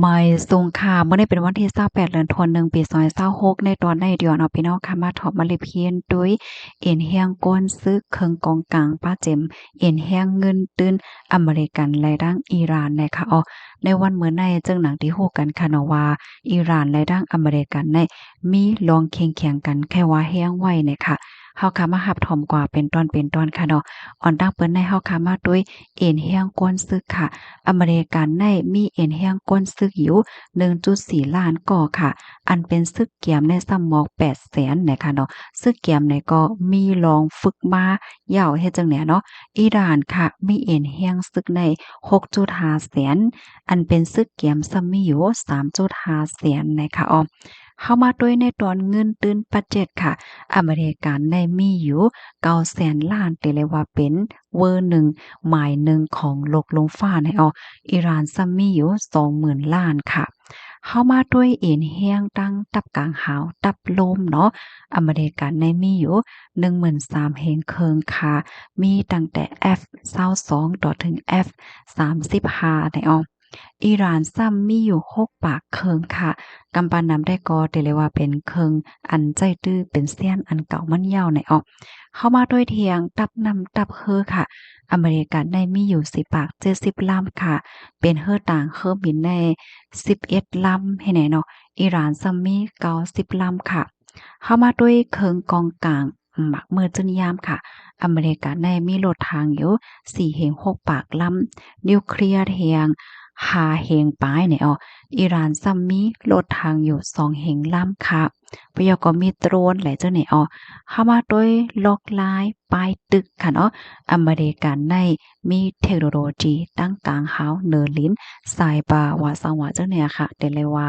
ໝາຍສົງຄ່າ ມື້ນີ້ເປັນວັນທີຊາວແປດ ເດືອນທວນໜຶ່ງ ປີສອງພັນຊາວຫົກ ໃນຕອນໃນດຽວເນາະ ພີ່ນ້ອງຄະ ມາຖອບມາເລັບຮຽນໂດຍເອັນແຮງກ້ອນຊຶກເຄິ່ງກອງກາງປະເຈັມ ເອັນແຮງເງິນຕື້ນອາເມລິກັນ ແລະ ທັງອີຣານນະຄະເນາະ. ໃນວັນມື້ໃນ ເຊິ່ງດັ່ງທີ່ຮູ້ກັນຄະເນາະວ່າ ອີຣານ ແລະ ທັງອາເມລິກັນໃນ ມີລອງເຄັ່ງແຂງກັນ ແຄ່ວ່າແຮງໄວ້ນະຄະ. ເຮົາຄະມາຮັບຊົມກວ່າເປັນຕອນເປັນຕອນຄະເນາະ. ອອນຕັ້ງເປີດໃນ ເຮົາຄະມາໂດຍເອັນແຮງກ້ອນຊຶກຄະ. ອາເມລິກັນໃນ ມີເອັນແຮງກ້ອນຊຶກຢູ່ ໜຶ່ງຈຸດສີ່ລ້ານກໍຄະ. ອັນເປັນຊຶກກຽມໃນ ຊໍ້າໝອກແປດແສນນະຄະເນາະ. ຊຶກກຽມໃນກໍມີລອງຝຶກມາ ຢາວເຮັດຈັ່ງໃດເນາະ. ອີຣານຄະ ມີເອັນແຮງຊຶກໃນ ຫົກຈຸດຫ້າແສນ, ອັນເປັນຊຶກກຽມຊ້ຳມີຢູ່ ສາມຈຸດຫ້າແສນນະຄະເນາະ. ເຮົາມາໂດຍໃນຕອນເງິນຕື້ນບັດເຈັດຄະ. ອາເມລິກັນໃນມີຢູ່ ເກົ້າແສນລ້ານ ເປັນເລີຍວ່າເປັນເວີໜຶ່ງ ໝາຍໜຶ່ງຂອງໂລກລຸ່ມຟ້າໃນເນາະ. ອີຣານຊ້ຳມີຢູ່ ສອງໝື່ນລ້ານຄະ. ເຮົາມາດ້ວຍເອັນແຮງຕັ້ງຕັບກາງຫາວ ຕັບລົມເນາະ. ອາເມລິກັນໃນມີຢູ່ ໜຶ່ງໝື່ນສາມແຮງເຄິ່ງຄະ, ມີຕັ້ງແຕ່ເອັຟຊາວສອງຕໍ່ເຖິງເອັຟສາມສິບຫ້າໃນເນາະ. ອີຣານຊ້ຳມີຢູ່ ຫົກປາກເຄິ່ງຄະ. ກຳປັ່ນນຳໄດ້ກໍໄດ້ເລີຍວ່າເປັນເຄິ່ງອັນໃຊ້ຕື້ເປັນຊຽນອັນເກົ່າມັນຍາວໃນເນາະ. ເຮົາມາດ້ວຍທຽງຕັບນ້ຳຕັບເຮືອຄະ. ອາເມລິກັນໃນມີຢູ່ ສິບປາກເຈັດສິບລຳຄະ, ເປັນເຮືອຕ່າງເຮືອບິນໃນ ສິບເອັດລຳໃຫ້ແນ່ເນາະ. ອີຣານຊ້ຳມີ ເກົ້າສິບລຳຄະ. ເຮົາມາດ້ວຍເຄິ່ງກອງກາງ ໝາກມືຈືນຍາມຄະ. ອາເມລິກັນໃນມີລົດຖັງຢູ່ ສີ່ເຮງຫົກປາກລຳ, ນິວເຄລຍທຽງ ຫ້າເຮງປາຍໃນເນາະ. ອີຣານຊ້ຳມີລົດຖັງຢູ່ ສອງເຮງລຳຄະ. ປະຍອກກໍມີໂດຣນແຫຼະເຈົ້າໃນເນາະ. ເຮົາມາດ້ວຍລອກລາຍ ປ້າຍຕຶກຄະເນາະ. ອາເມລິກັນໃນມີເທັກໂນໂລຈີຕັ້ງກາງຫາວເໜືອລິນ ໄຊເບີ ວ່າສັງວ່າຈັ່ງໃດຄະ. ແຕ່ເລີຍວ່າ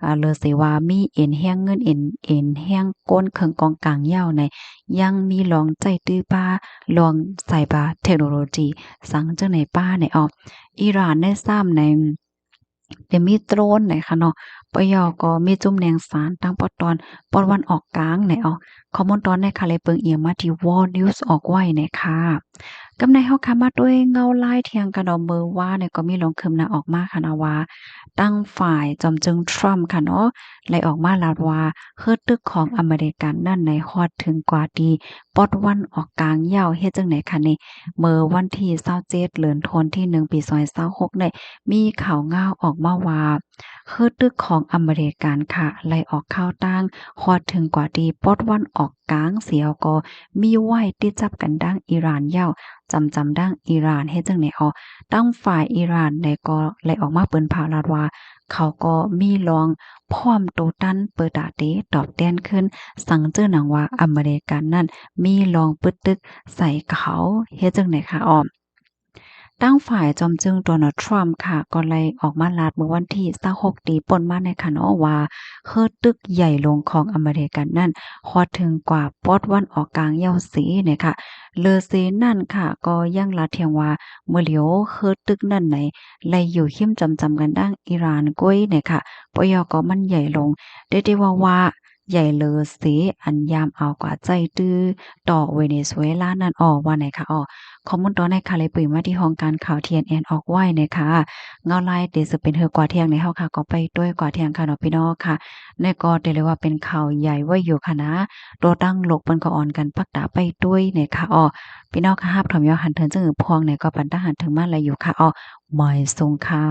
ອາ ເລີຍຊິວ່າມີເອັນແຮງເງິນ ເອັນ ເອັນແຮງກົ້ນເຄິ່ງກອງກາງຍາວໃນ ຍັງມີລອງໃຊ້ຕື້ປາ ລອງໄຊເບີເທັກໂນໂລຈີ ສັງຈັ່ງໃດປາໃນເນາະ. ອີຣານໃນຊ້ຳໃນ ແຕ່ມີໂດຣນໃນຄະເນາະ. ປະຍອກກໍມີຈຸ້ມແນງສານຕັ້ງປອດຕອນ ປອດວັນອອກກາງໃນເນາະ. ຂໍ້ມູນຕອນໃນຄະ ແລະ ເບິ່ງອີງມາທີ່ World News ອອກໄວ້ໃນຄະ. ກຳໃນເຮົາຄະມາດ້ວຍເງົາລາຍທຽງຄະເນາະ. ເມື່ອວານໃນກໍມີລອງຄືບໜ້າອອກມາຄະເນາະວ່າ ທາງຝ່າຍຈອມເຈິງທຣຳຄະເນາະ ໄດ້ອອກມາລາດວ່າ ເຮືອຕຶກຂອງອາເມລິກັນນັ້ນໃນຮອດເຖິງກວ່າທີ່ປອດວັນອອກກາງຍາວ. ເຮັດຈັ່ງໃດຄະນີ້? ເມື່ອວັນທີຊາວເຈັດ ເດືອນທວນທີໜຶ່ງ ປີສອງພັນຊາວຫົກໃນ ມີຂ່າວງາວອອກມາວ່າ ເຮືອຕຶກຂອງອາເມລິກັນຄະ ໄລ່ອອກຂ່າວຕ່າງຮອດເຖິງກວ່າທີ່ປອດວັນອອກກາງ ສຽວກໍມີໄວ້ຕິດຈັບກັນດັ່ງອີຣານຍາວ ຈຳຈຳດັ່ງອີຣານ. ເຮັດຈັ່ງໃດເນາະ? ທາງຝ່າຍອີຣານໃນກໍໄດ້ອອກມາເປີນເຜີຍລາດວ່າ ເຂົາກໍມີລອງພ້ອມໂຕຕັນ ເປີຕາເຕຕອບແທນຄືນ ສັງເຈີໜັງວ່າອາເມລິກັນນັ້ນມີລອງປຶດຕຶກໃສ່ເຂົາ. ເຮັດຈັ່ງໃດຄະ? ອອມ ທາງຝ່າຍຈອມເຈິງໂດນັລ ທຣຳຄະ ກໍໄດ້ອອກມາລາດເມື່ອວັນທີຊາວຫົກ ທີ່ປົນມາໃນຄະເນາະວ່າ ເຮືອຕຶກໃຫຍ່ຫຼວງຂອງອາເມລິກັນນັ້ນ ຮອດເຖິງກວ່າປອດວັນອອກກາງຍາວເສໃນຄະ. ເລີເຊນັ້ນຄະ ກໍຍັງລາດທຽງວ່າ ເມື່ອລຽວເຮືອຕຶກນັ້ນໃນ ໄລ່ຢູ່ຮິມຈຳຈຳກັນດັ່ງອີຣານກ້ວຍໃນຄະ. ປະຍອກກໍມັນໃຫຍ່ຫຼວງ ແຕ່ທີ່ວ່າວ່າ ໃຫຍ່ເລີເສ ອັນຍາມເອົາກວ່າໃຊ້ຕື້ຕໍ່ເວເນຊູເອລານັ້ນ ອອ ວ່າໃນຄະ. ອອ ຂໍ້ມູນຕອນໃນຄະ ໄດ້ປຸຍມາທີ່ຫ້ອງການຂ່າວ ທີເອັນເອັນ ອອກໄວ້ໃນຄະ. ເງົາລາຍເຕສເປັນເຮືອກວ່າທຽງໃນເຮົາຄະ ກໍໄປດ້ວຍກວ່າທຽງຄະເນາະ ພີ່ນ້ອງຄະ. ໃນກໍໄດ້ເລີຍວ່າເປັນຂ່າວໃຫຍ່ໄວ້ຢູ່ຄະນະ. ໂຕຕັ້ງໂລກເພິ່ນກໍອອນກັນປັກຕາໄປດ້ວຍໃນຄະ. ອອ ພີ່ນ້ອງຄະ ຮັບຖອມຍອດຫັນເຖິງຈຶ່ງອື່ນພວງໃນກໍປັນຕາຫັນເຖິງມາໄດ້ຢູ່ຄະ. ອອ ໝາຍສົງຄະ.